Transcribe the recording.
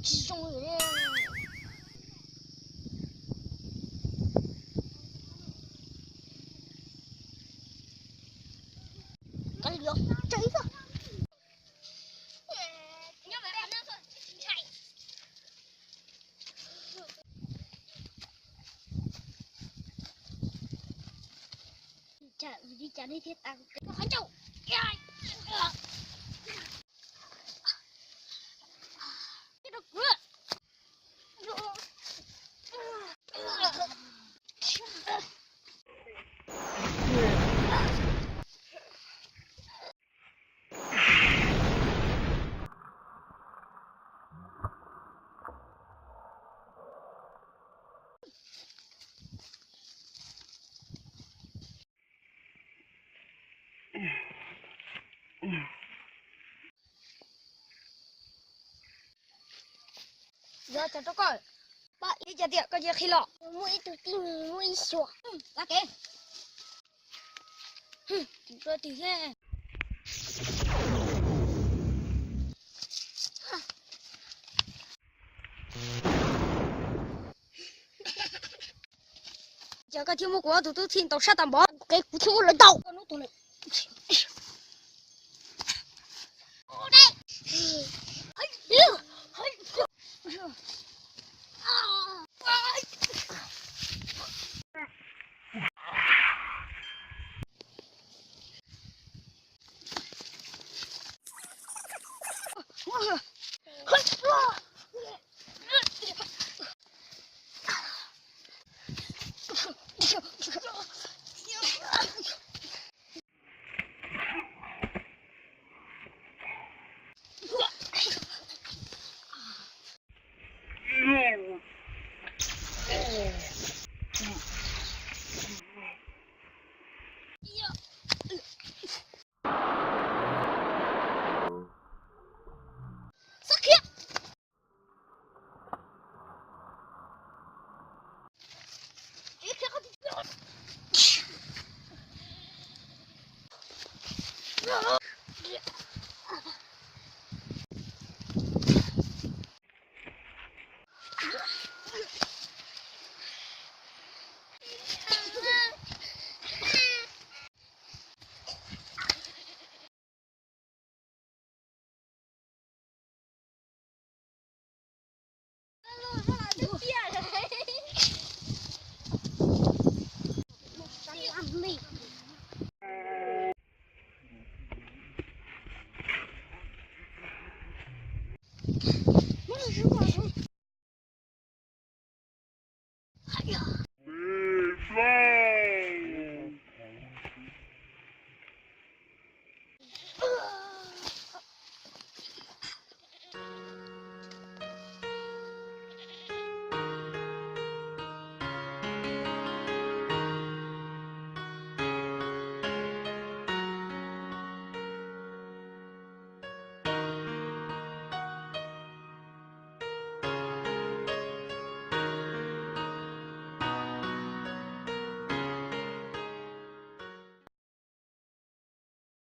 Tsis zoo li. Kav liam, tsawg ib txoj. Tsam li cas nej thiaj tas kuv qhov ncauj. Yog cov rau koj, pab ib co tiam koj cia qhib los. Muaj ib tug tib mis muaj ib xyuas. Ua kev. Tus rau tis thiab. Ces koj thiaj muab kuv ob tug tub txib ntaus sab tas npov, kuv qev kuv thiaj muab lawv ntaus.